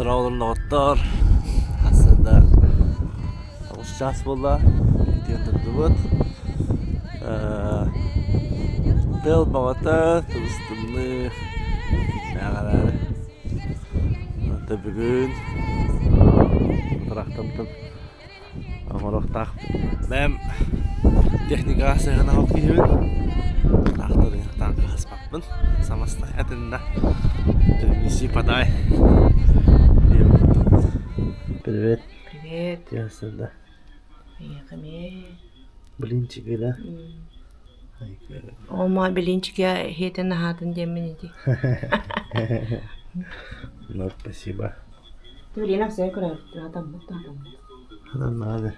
Дороолорун доҕоттор, сарсыарда олус чаас буолла, итиэн турдубут. Тыал бөҕөтө, тыбыс-тымныы, мээҕэлээри. Онто бүгүн трактамтан оҥоруохтаахпыт. Бэйэм техникаҕа сыһыанаһар киһибин. Таахтарыахтаан хаһыспаппын. Самостоятельно принеси подай. Привет. Привет. Тиэхсэрдэ. Эйиэхэ Блинчики, да? Ома блинчики хиэтэн аһаатын диэммин ити. Ну, спасибо. Блин, ахсайа көрөбүт. Атаммыт, атаммыт. Надо.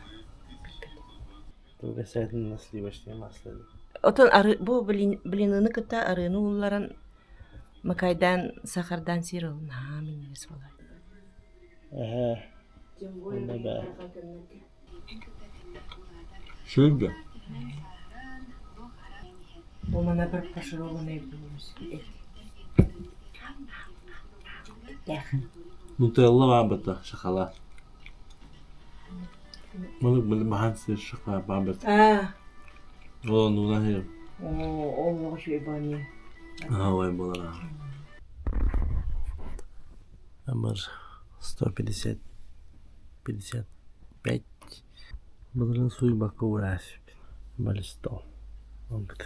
Туга сайтын на сливочное масло. Отон ары бу блин блиныны кытта арыыны уулларан макайдаан сахардаан сиир ол наһаа минньигэс буолар. Эһэ. Онно бээ. Шүргэ. Бу мана бір фаршированный эт. Нутелла баабыта шоколад. Маны баһан сир шоколад баабыт. Аа. Ол нуна хир. Оо, ол үчүгэй баанньа. Аа, ой буолар. Амыр 150 55 Былырыын сууйбакка уурааспыт. Балистол. Ылбыт.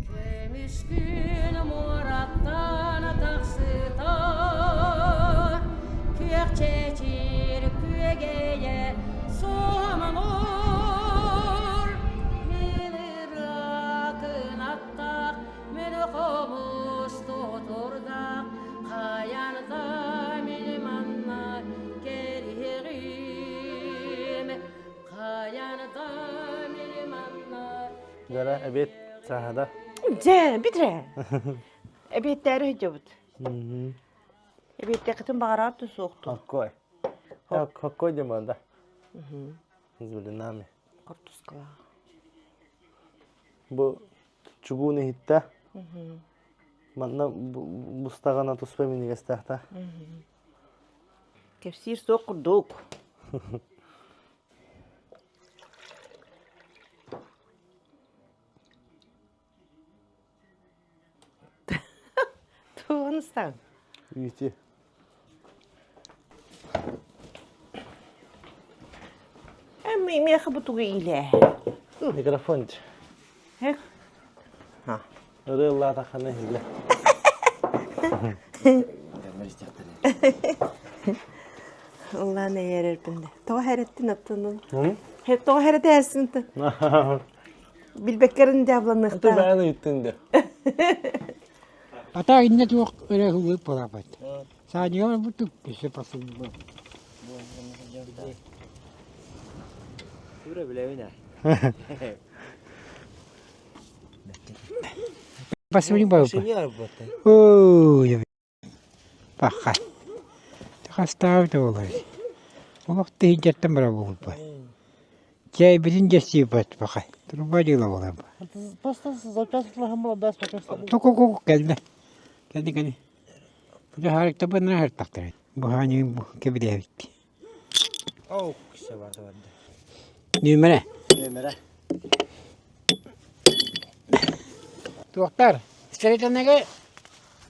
Көмүскүн мураттан тахсыта күөх чэчир күөгэйэ суоманур мин ырыа кынаттаах мин хомус тутурдаах хайан да мин манна кэлиэҕим хайан да мин манна Дара эбиэт саһада. Дьэ, бүтүрэ. Эбиэттээри сылдьабыт. Эбиэттээххитин баҕараат да суохтуу. Хоккой. Хоккой диэн да. С блинами. Хортускалаах. Бу чугуун иһиттэ. Манна бустаҕына туспа минньигэстээх Кэпсиир суох курдук. Тугун ыстаҕын? Үүтү. Эми миэхэ бу тугу иилээ? Микрофон. Эх. Ырыа ыллаатаххына иһиллэ. Ыллаан эйэрэрбин да. Тоҕо хэрэттин оттонун? Тоҕо хэрэтээсин Билбэккэрин дьабланыахтаах. Бэйэн ыйыттын да. А так иннэ туох эрэ ыллык буолаабат. Сааньыга барбыт өссө посылба. Тура билэбин ээ. Басыбыны барбыт. Ой, паха. Хастаабыт буолар. Олох тыһыынчаттан бара буолбут. Чэйбитин дьэссииппэт паха. Труба дьыла буолар. Просто запястье молодая Туку кэллэ. Кэлли кэлли. Бу харыктабын хартахтар. Бу хааньыгын бу кэбилээбит. Оу, кисе барды барды. Нүмерэ. Нүмерэ. Туохтар, Строительныйга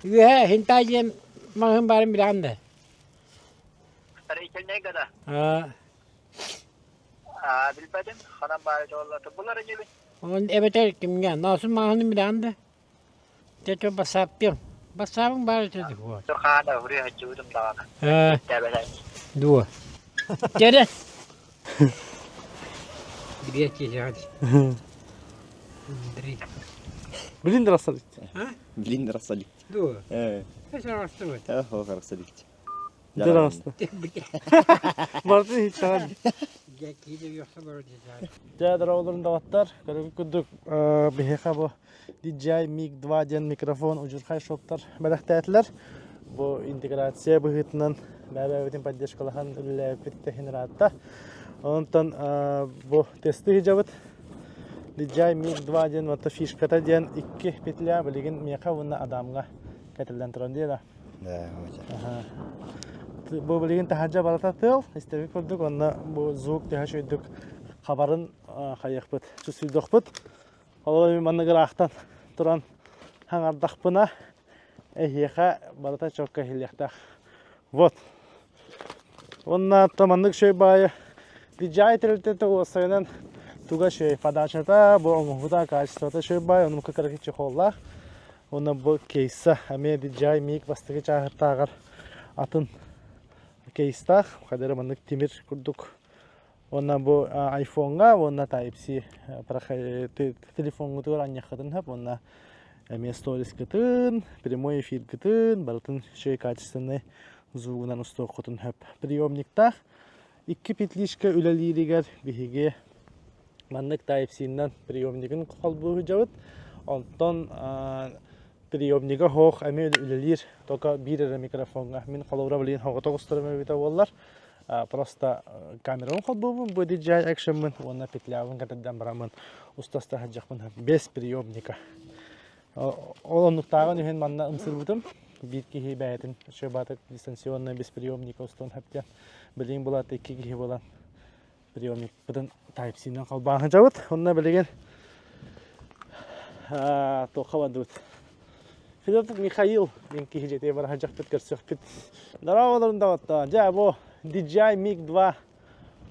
үөһэ хинтай диэн маҕаһыын баарын билэҕин да? Строительныйга да? Аа. Аа, билбэтим. Ханан баары дьоллото булар инибин. Ол эбэтэр кимҥэ? Ноосун маҕаһыынын билэҕин да? Дьэ, бассааппыам. Бассаабыҥ баар этэ дуо? Турхаана уруй хаччыбытым даҕаны. Ээ. Тэбэлэн. Дуо. Дьэрэ. Две тысячи. Андрей. Блин рассадить. Блин рассадить. Дуо. Э. Это рассадить. Ох, рассадить. Дыраста. Бартын hiç саҕа. Дьэ, дороолорун доҕоттор, көрүгүт курдук биһиэхэ бу DJI Mic 2 диэн микрофон удьурхай шоптар бэлэхтээтилэр. Бу интеграция быһыытынан бэйэ-бэйэбитин поддержкалаһан үлэлээбиппит иһин ыраатта. Онтон бу тесты ыдьабыт. DJI Mic 2 диэн вот фишката диэн икки петля билигин миэхэ уонна Адамҥа кэтиллэн туран диэн. Да, Бу билигин таһырдьа барыта тыал, истэбит курдук, онно бу звук төһө үчүгэйдик хабарын хайыахпыт, чувствуйдуохпут. Ол маннык ыраахтан туран хаҥардахпына, эһиэхэ барыта чокка иһиллиэхтээх. Вот. Уонна маннык үчүгэй баайы DJI тэрилтэтэ уопсайынан туга үчүгэй подачата, бу оҥоһута, качествота үчүгэй баайы, оннук кыракый чехоллаах. Уонна бу кейса эмиэ DJI Mic бастакы чааһыттааҕар атын кейстаах, хадары маннык тимир курдук. Уонна бу айфоҥҥа уонна Type-C телефоҥҥутугар анньыаххытын сөп уонна эмиэ сторискытын, прямой эфиргытын барытын үчүгэй качественный звугунан устуоххутун сөп. Приемниктаах икки петличка үлэлииригэр биһиги маннык Type-C-нан приемнигын холбуу сылдьабыт. Онтон приемнига суох эмиэ үлэлиир только биир эрэ микрофоҥҥа. Мин холобура билигин соҕотох устарым эбитэ буоллар просто камерабын холбуубун бу DJI Action-мын уонна петлябын кэтэрдэн бараммын уста-уста сылдьахпын без приемника. Ол оннуктааҕын иһин манна ымсырбытым. Биир киһи бэйэтин шөбатык дистанционно без приемника устуон сөп диэн. Билигин булат икки киһи буолан приемникпытын Type-C-нэн холбоон сылдьабыт. Онно билигин туохха бардыбыт? Федотов Михаил диэн киһи дьиэтигэр бара сылдьахпыт, көрсүөхпүт. Здорово, доҕоттоо. Дьэ, бу DJI Mic 2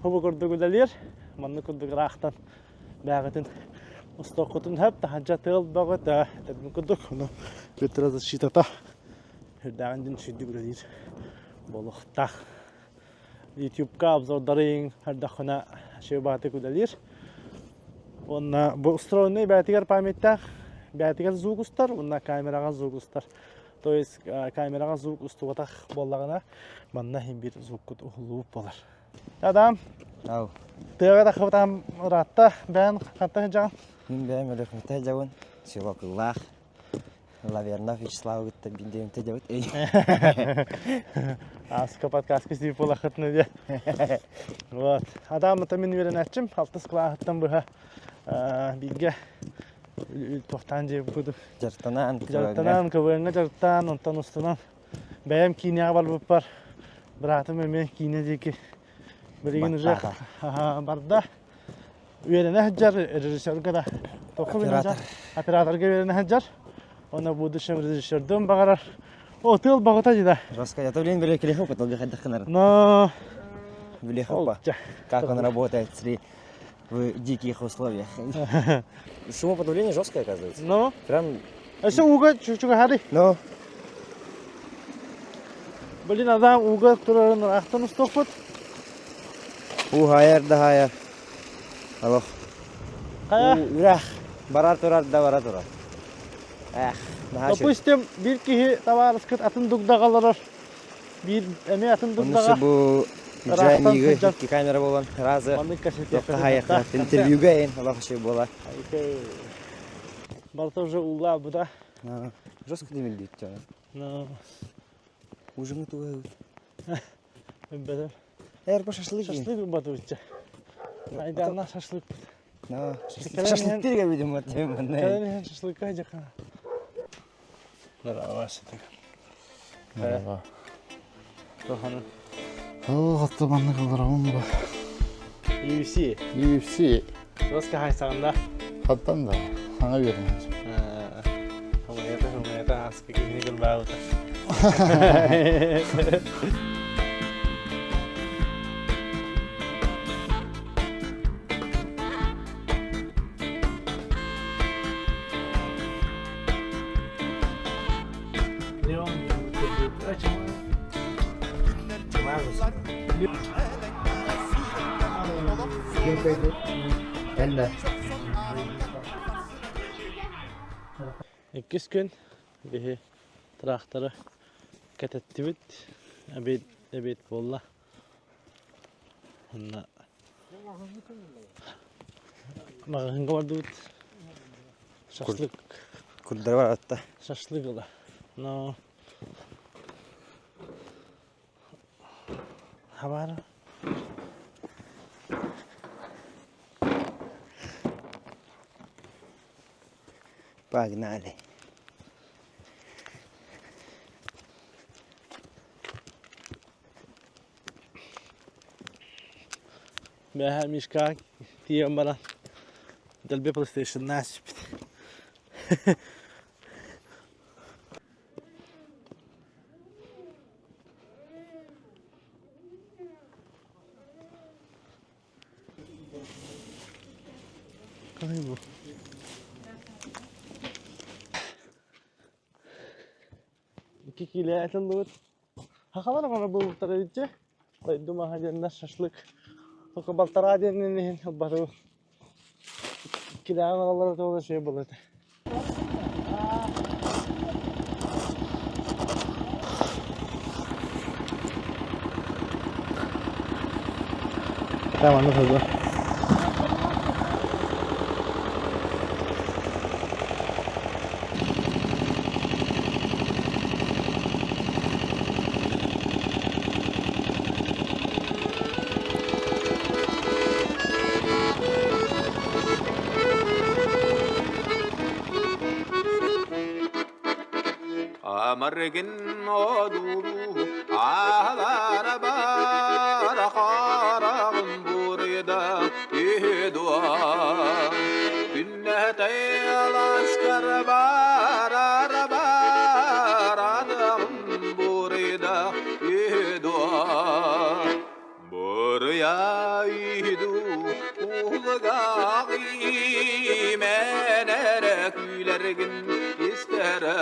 хобу курдук үлэлиир. Маннык курдук ыраахтан бэҕэтин устуоххутун сөп. Таһырдьа тыал бөҕөтө, этэрбин курдук. Ону ветрозащитата үрдээҕин дьин сүрдүк үлэлиир буолуохтаах. Ютубка обзордары көрдөххүнэ үчүгэй үлэлиир. Уонна бу устроенный бэйэтигэр памяттаах, бэйэтигэр звук устар уонна камераҕа звук устар. То есть камераҕа звук устубатах буоллаҕына, манна иһин биир звуккут уһуллубут буолар. Адам, Ау. тыаҕа таххыбытам ыраатта, бэйэн хантан сылдьаҕын? Мин бэйэм Өлүөхүмэтэ сылдьабын, село Кыллаах. Лавернов Вячеславы кытта биирдэ дьабыт. Аска подкастка сип буолахытына диэ. Вот. Адам это мин үөрэнээччим, алтыс кылааһыттан быһа бииргэ туохтаан дьиэ курдук. Дьарыктанаан, Дьарыктанаан, КВН-ҥа дьарыктаан, онтон устунан бэйэм киинэҕэ барбыппар быраатым эмиэ киинэ диэки билигин уже барда. Үөрэнэ сылдьар режиссерга да оператор операторга үөрэнэ сылдьар. Уонна будущем режиссердуун баҕарар. О, тыал баҕата дии Жестко. Я то, блин, билеху, потом хайдаххынар. Но Билеху, как он работает в диких условиях. Шумоподавление жесткое, оказывается. Ну? Прям... Өссө ууга чугаһари. Ну? Блин, адам ууга турарын ахтан устуохпут. Уу хайар да хайар. Алох. Хайа? Үрэх. Барар турар да бара турар. Эх, наһаа Допустим, биир киһи табаарыскыт атын дугдаҕа олорор. Биир эмиэ атын дугдаҕа. бу Джамига икки камера болан разы хайаха интервьюга эн олох үчүгэй буолар. Барыта уже уулаабыта. Жестко димилдиит Ну. Ужин туга. Билбэтим. Эр бу шашлык. Шашлык батыбытча. Айдааннаах шашлык. Шашлыктырга видимо Кэлэн иһэн шашлыкка дьаха. Здравствуйте. Merhaba. Тоханы. Оо, маннык олоробун бу. UFC. UFC. Тоска хайсаҕында. Хаттан да саҥа үөрэнэр. Хомуйата хомуйата аска киһини кылбаабыта. Кэллэ. Иккис күн биһи тракторы кэтэттибит. Обед, обед буолла. Онно маҕаһыынга бардыбыт. Шашлык. Курдары баратта. Шашлык ыла. Но Хабара. Погнали. Бэһэ Мишка тиийэн баран дэлби PlayStation-на сүппүт. Қалай бұл? Икки киилэ этиллибит. Хахалар оҥоро буолбуттар эбит дьэ. Дойду маһа диэннэр шашлык. Только балтараа диэнин иһин ылбатыбыт. Иккилээҕин аҕаллара туола үчүгэй буолуо этэ. Tamam, nasıl? Амаргын одуулуу аалара бара хараҕын буруйда үһү дуо Күннэтэй аласкар барара барадаҕын буруйда үһү дуо Буруйа үһү уулугаҕы мэнэрэ күлэргин истэрэ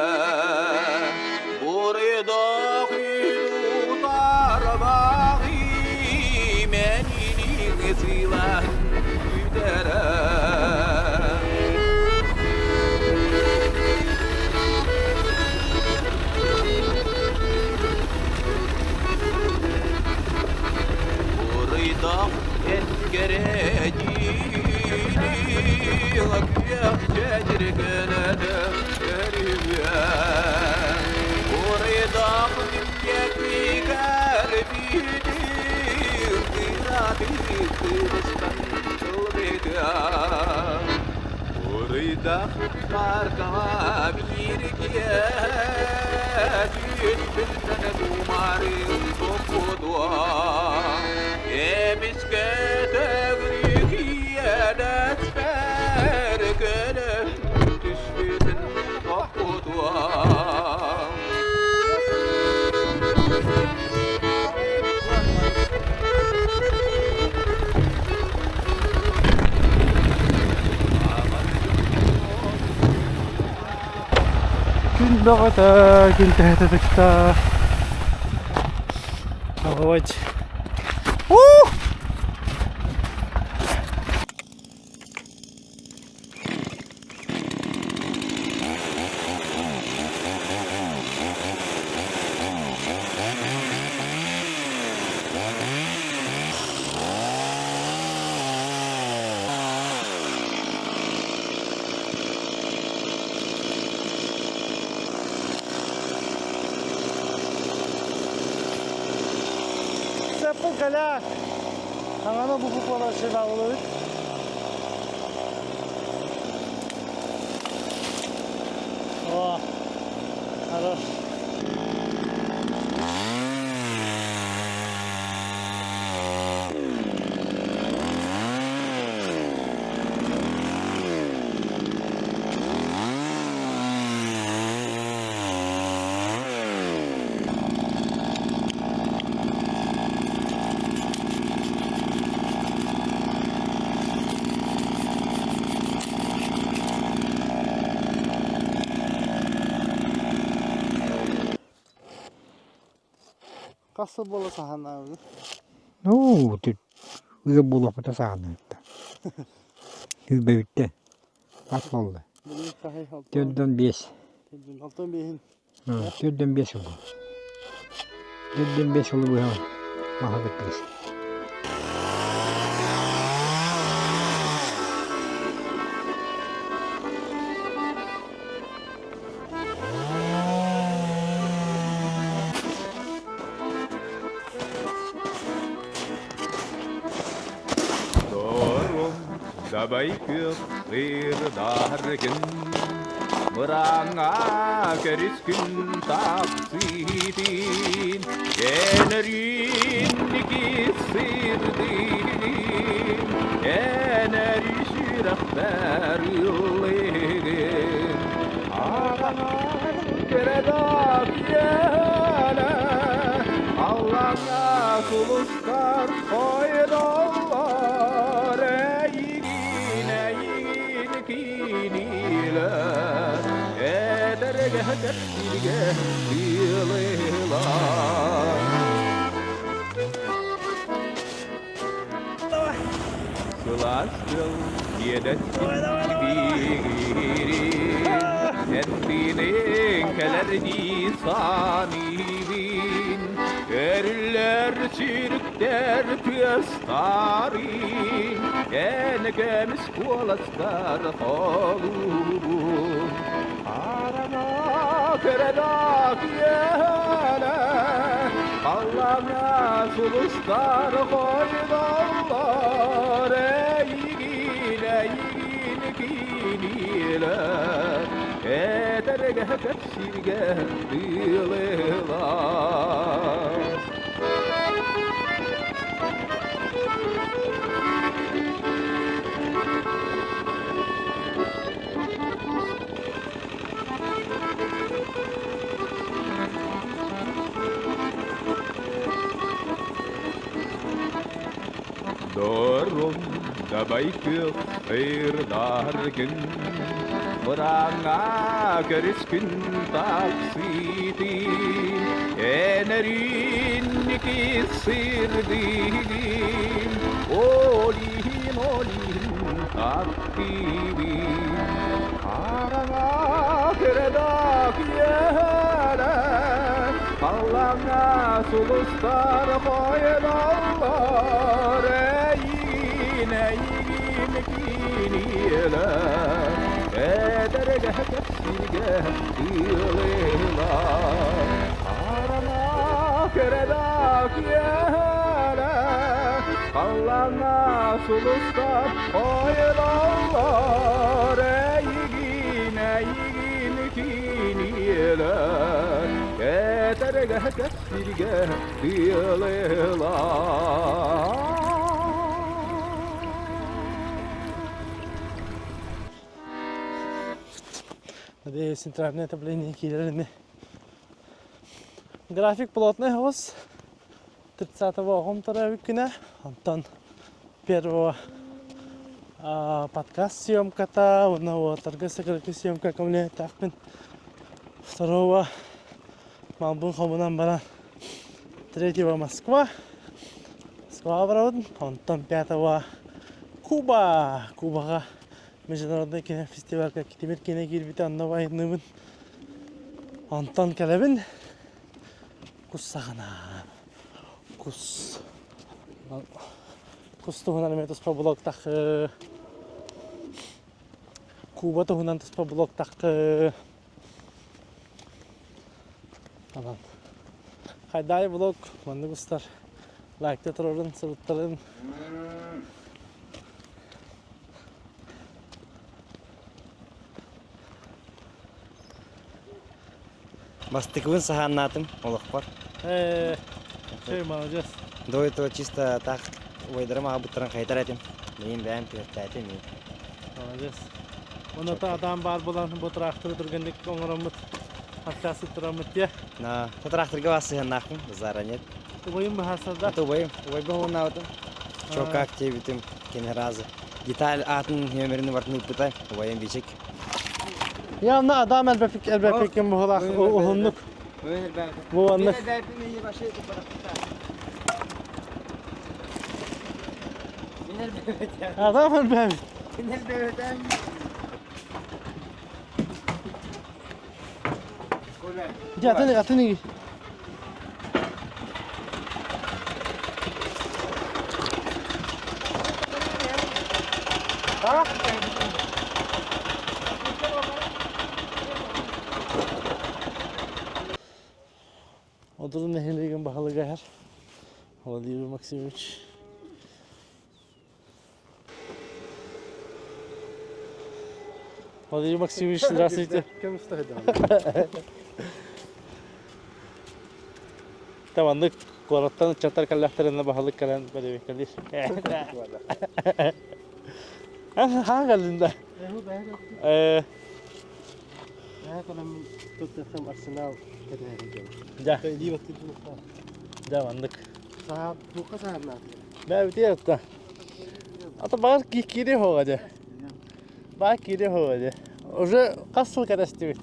Буруйдах үһү тарбаҕы мэнини сыйлаһын күтэрэ. Буруйдах эткэрэ күөх чэчиргэнэдэ өрүһүө. Буруйдах нүккэтигэр бүтүн кыратык кыбыстан ылбытыа. Буруйдах маркаҕа биир киһи түүн тумары топпутуа. Эмискэ төгүрүк иэдэспэр көлөн түспүтүн топпутуа. Күн бөҕөтө, күн тэһэтэ тыкта. Оҕобойт. Ух! Саппын каляк. Аңаны бу буквалар шебалыбыт. О, хорош. Хас сыл буола саһанаабыт? Ну, тут ыал буолуохпута саҕаныытта. Күүрбэбиттэ. Хас буолла? Төрдөн биэс. Алтан биэһин. Төрдөн биэс сыл. Төрдөн биэс сылы быһа маһа кыттыгыс. Дорум дабай күөх сыырдаргын Мырааҥҥа көрүскүн тапсыытын Энэринники сырдыгын Энэри сүрэхпэр ыллыгын Араҥар кэрэдак иэлэ Аллаҥа сулустар хойдоллор Эйигин, эйигин кинилэр Эдэргэ кэпсииргэ тыылыылар Сылаас тыал иэдэскин ибиирин, Эттиниҥ кэлэр дии саныыбын. Өрүллэр сүрүктэр тыастарын, Эн көмүс куоластар холуубун. Араҥа кэрэдээх иэһэлэ, Халлааҥҥа сулустар хойдоллор, Эйигин, эйигин кинилэр Этэргэ кэпсииргэ тыылыылар. Дорум дабай күөх сыырдаргын Мырааҥҥа көрүскүн тапсыытын Энэринники сырдыгын Олиһин, олиһин таптыыбын Хараҥа кырадаах үөһэлэ Халлааҥҥа сулустар хойдоллор Эйигин, эйигин кинилэр Эдэргэ кэпсииргэ тыылыылар Хараҥа кырадаах үөһэлэ Халлааҥҥа сулустар хойдоллор Эйигин, эйигин кинилэр Этэргэ кэпсииргэ тыалыылар Надеюсь, центральное отопление киирэрини. График плотный оҕус. 30-го оҕом төрөөбүт күнэ. Онтон первого подкаст съемката, уонна уолаттарга сыкырыкы съемка көмөлөһүөхтээхпин. Второго малбын хомунан баран третьего Москва. Москваҕа барабын. Онтон пятого Куба. Кубаҕа международный кинофестивальга Тимир киинэ киирбитэ онно айанныыбын. Онтон кэлэбин. Кус саҕана. Кус. Кус туһунан эмиэ туспа блогтахы. Куба туһунан туспа блогтахы. Анан. Хайдаай блог маннык устар. Лайкта турарын, суруттарын. Бастакыбын саһааннаатым олохпор. Ээ, чэй, молодец. До этого чисто так убайдарым аҕабыттарын хайытар этим. Миин бэйэм түһэртээтим. Молодец. Оното адам баар буолан бу тракторы түргэнник оҥороммут, подкасты тураммыт дии. На, тракторга бас сыһыаннаахпын, заранее. Убайым быһаарсарда. Это убайым, убайбын уһуннаабытым. Чё как диэбитим, кини разы. Деталь аатын нөмерин барытын ыыппыта, убайым Бичик. Явно адам элбэпик элбэпиккин буһулаах уһуннук. Бу аннык. Адам элбэпик. Дьэ атын атын Одурун нэһилиэгин баһылыга иһэр Владимир Максимович. Владимир Максимович, здравствуйте. Таманнык куораттан ыччаттар кэллэхтэринэ баһылык кэлэн бэрэбиэркэлиир. Хаһан кэллин да? Дьэ. Дьэ маннык. Бэбитиэр отта. Ата баар киири хоҕа дьэ. Баар киири хоҕа дьэ. Уже хас сыл кэтэстибит.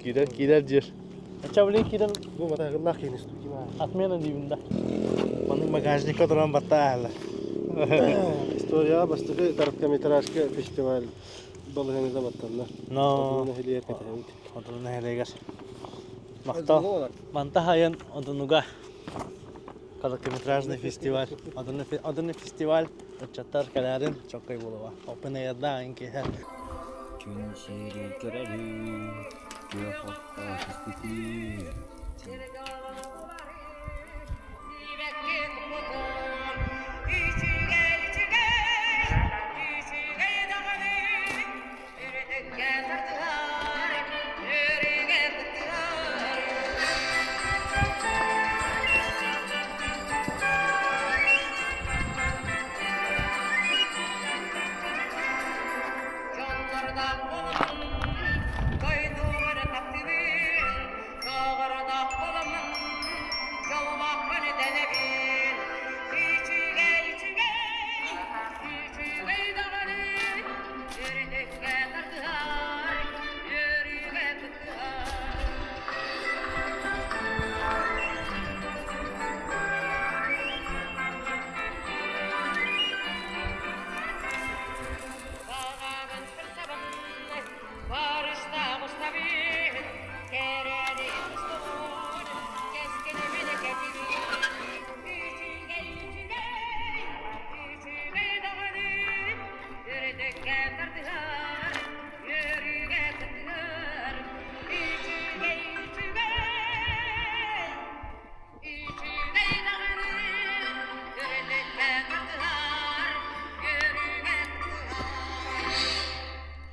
Киирэр киирэр диир. Ача блин киирэн Бу матагыллаах киһини студия. Отмена диибин да. Маннык багажникка туран баттаа Историяҕа бастакы короткометражка фестиваль балаһыанньата баттанна. Но Одун нэһилиэгэр кэтэһэбит. Одун нэһилиэгэр. Махтал. Манта хайан Одунуга короткометражный фестиваль. Одуну фестиваль ыччаттар кэлээрин чоккай буолуо. Open air'да киһи. Күн сири көрөрү, күөх окко түспүтү.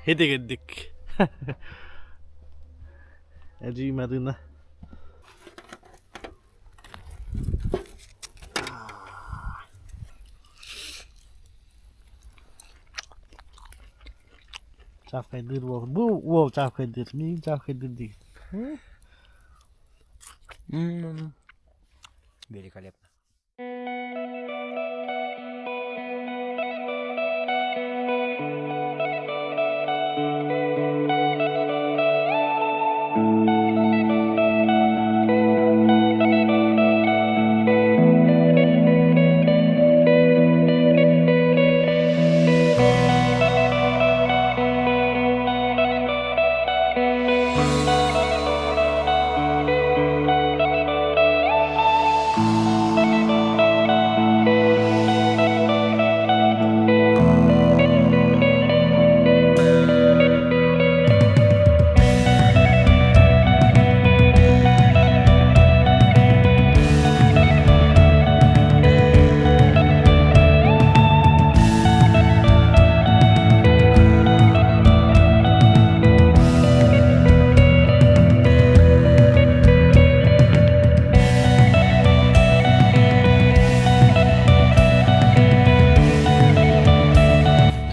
Хидигидик. Эдьиий Марина. Чааххайдыыр уол. Бу уол чааххайдыыр. Миигин чааххайдыыр диигин. Великолепно.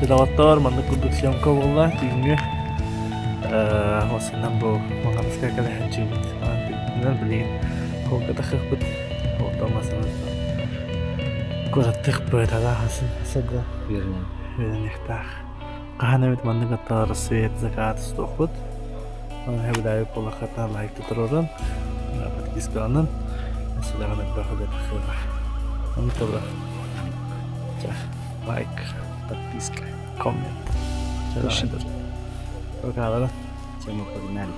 Доҕоттоор, маннык курдук съемка буолла түүҥҥү. Осынан бу Маҥараска кэлэ сылдьыбыт. Манан билигин холка тахыахпыт. Оттон масынан куораттыахпыт алааһасын сада үөрэниэхтээх. Хаһан эбит маннык аттар рассвет закат устуохпут. Онон хэбилээбит буоллаххытына лайк туруорун, подпискаланын. Өссө даҕаны элбэх үлэ тахсыаҕа. Оннук да быра. Чэ. Лайк, подписка, коммент. Пишите. Пока, Тему погнали.